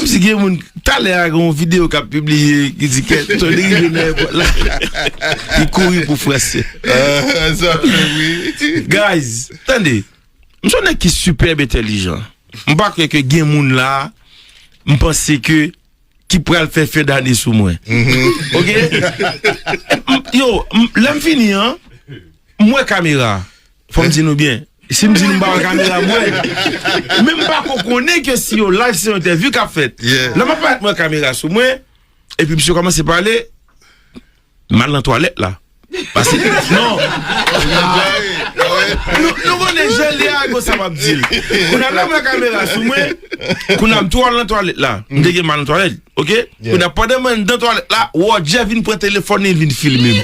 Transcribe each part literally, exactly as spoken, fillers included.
Menm si gen moun, talè a gen yon videyo k ap pibliye ki di ke Tony rive nan èpòt la, li kouri pou franse. Ah, sa fè wi. Guys, tande. M se yon nèg ki sipè entèlijan. M pa kwè ke gen moun la, m panse ke, ki pral fè fen dane sou mwen. Ok? M- Yo, m- lè m fini an, m wè kamera. Fò m di nou byen. Si m di nou m pa wè kamera, m wè. Men m pa ko konnen ke si yo live se yon entèvyou k ap fèt. Lè m ap parèt m wè kamera sou mwen, epi misye kòmanse pale, m al nan twalèt la. Pase, non. Nou, nou konnen jan li a, gon sa m ap di l. Kounye a la, m wè kamera sou mwen. Kounye a m tou al nan twalèt la. M te gen mal nan twalèt. Ok? Kounye a pandan mwen nan twalèt la, Roger vin pran telefòn li, vin filme m.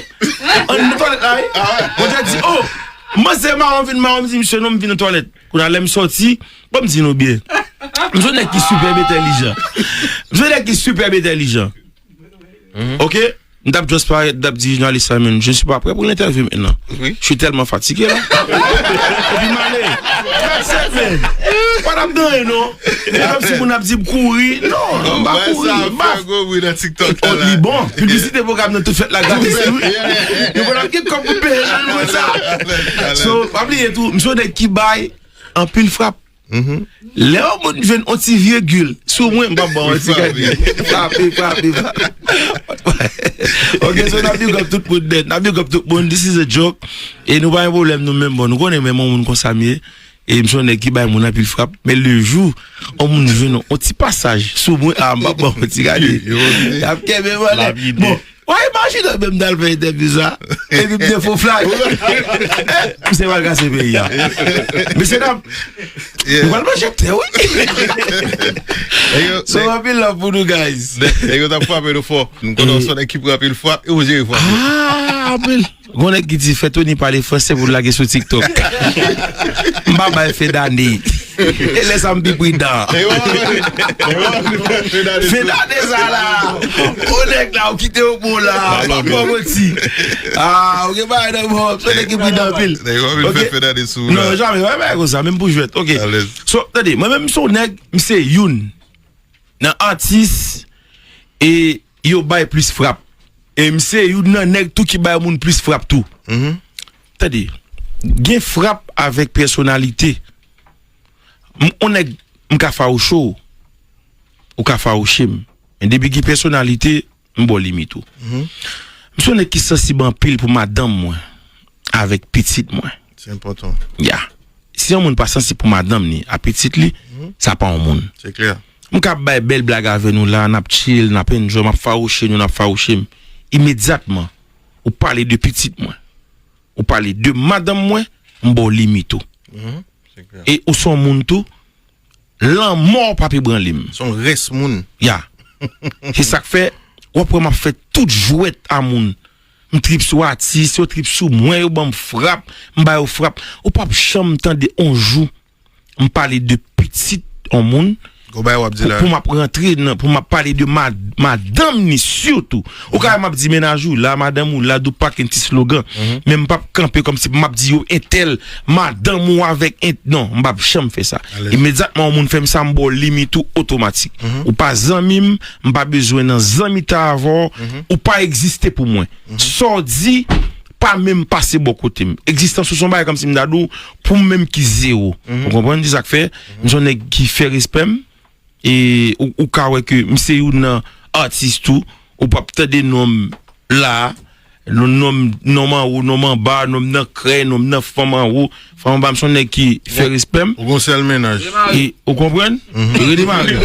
An nan twalèt la, wi. Roger di, oh, manzè mawon vin mawon, m di misye non, m vin nan twalèt. Kounye a lè m sòti, bon, m di nou byen. M se yon nèg ki sipè entèlijan. M se yon nèg ki sipè entèlijan. Ok? M t ap just parèt, m t ap di jounalis la, men je suis pas prêt pour l'interview maintenant. Je suis tellement fatigué là. Epi m ale. That's it, man. Pa t ap gen anyen non. E kòm si moun ap di m kouri. Non, m pa kouri. M pa. Li bon. Piblisite pwogram nan tout fèt la gratis tou wi. Nou pa t ap gen kòb pou peye nan nou sa. So, pa bliye tou, m se yon nèg ki bay anpil frap. Lè yon moun jwenn yon ti virgil sou mwen, m p ap ba w yon ti kadi. Frape, frape, frape. Ok, so n ap big up tout moun nèt. N ap big up tout moun. This is a joke. E nou pa gen pwoblèm nou menm. Bon, nou konnen menm yon moun konsa m ye. E m se yon nèg ki bay moun anpil frap. Men le jou yon moun jwenn yon ti pasaj sou mwen, a, m p ap ba w yon ti kadi. Y ap kenbe m anlè. Bon, Wa imajine menm nan al fè entèvyou sa. Epi m te fo flag. Misye pral kase peyi a. Mesye dam, nou pral manje tè wi. So anpil love pou nou guys. Nèg yo t ap frape nou fò. M konnen w se yon nèg ki pran anpil frap e w jere frap yo. Ah, anpil. Gon nèg ki di fè Tony pale fransè pou l lage sou TikTok. M pa bay fen dane. E lè sa m pi pridan. Fen dane sa la. O nèg la, ou kite yo bon la. Pa manti. Ah, ou gen bagay nan bon. Se nèg ki pridan anpil. Ok. Non, jamè, wè bagay konsa, menm pou jwèt. Ok. So, tande, mwen menm m se yon nèg, m se youn nan atis e yo bay plis frap. E m se youn nan nèg tou ki bay moun plis frap tou. Tande, gen frap avèk pèsonalite. M, on nèg, m ka fawouche w, ou ka fawouche m. Men depi gen pèsonalite, m ba w limit ou. M se yon nèg ki sansib anpil pou madanm mwen avèk pitit mwen. Se enpòtan. Ya. Si yon moun pa sansib pou madanm ni a pitit li, sa pa yon moun. Se klè. M ka bay bèl blag avè nou la, n ap chill, n ap enjoy, m ap fawouche nou, n ap fawouche m. Imedyatman, ou pale de pitit mwen, ou pale de madanm mwen, m ba w limit ou. E ou se yon moun tou, lanmò w p ap ebranle m. Se yon rès moun. Ya. Se sa k fè, w ap wè m ap fè tout jwèt a moun. M trip sou atis, yo trip sou mwen, yo ban m frap, m ba yo frap. Ou p ap janm tande on jou m pale de pitit on moun pou, pou m ap rantre nan, pou m ap pale de ma, madanm ni sitou. Ou ka wè m ap di mennaj ou la, madanm ou la, do paken ti slogan. Men m p ap kanpe kòmsi m ap di yo entèl, madanm ou avèk ent, non, m p ap janm fè sa. Imedyatman yon moun fè m sa, m ba w limit ou otomatik. Ou pa zanmi m, m pa bezwen nan zanmitay avè w, ou pa egziste pou mwen. Sa w di, pa menm pase bò kote m. Egzistans ou se yon bagay kòmsi m ta di w, pou m menm ki zewo. Ou konprann? Se sa k fè, m se yon nèg ki fè respè m. E ou, ou ka wè ke m se youn nan atis tou. Ou p ap tande non m la. Non, non m, non m anwo, non m anba, non m nan krèy, non m nan fanm anwo, fanm anba, m se yon nèg ki fè respè m. Ou gon sèl mennaj. E, ou konprann? Rene Mari.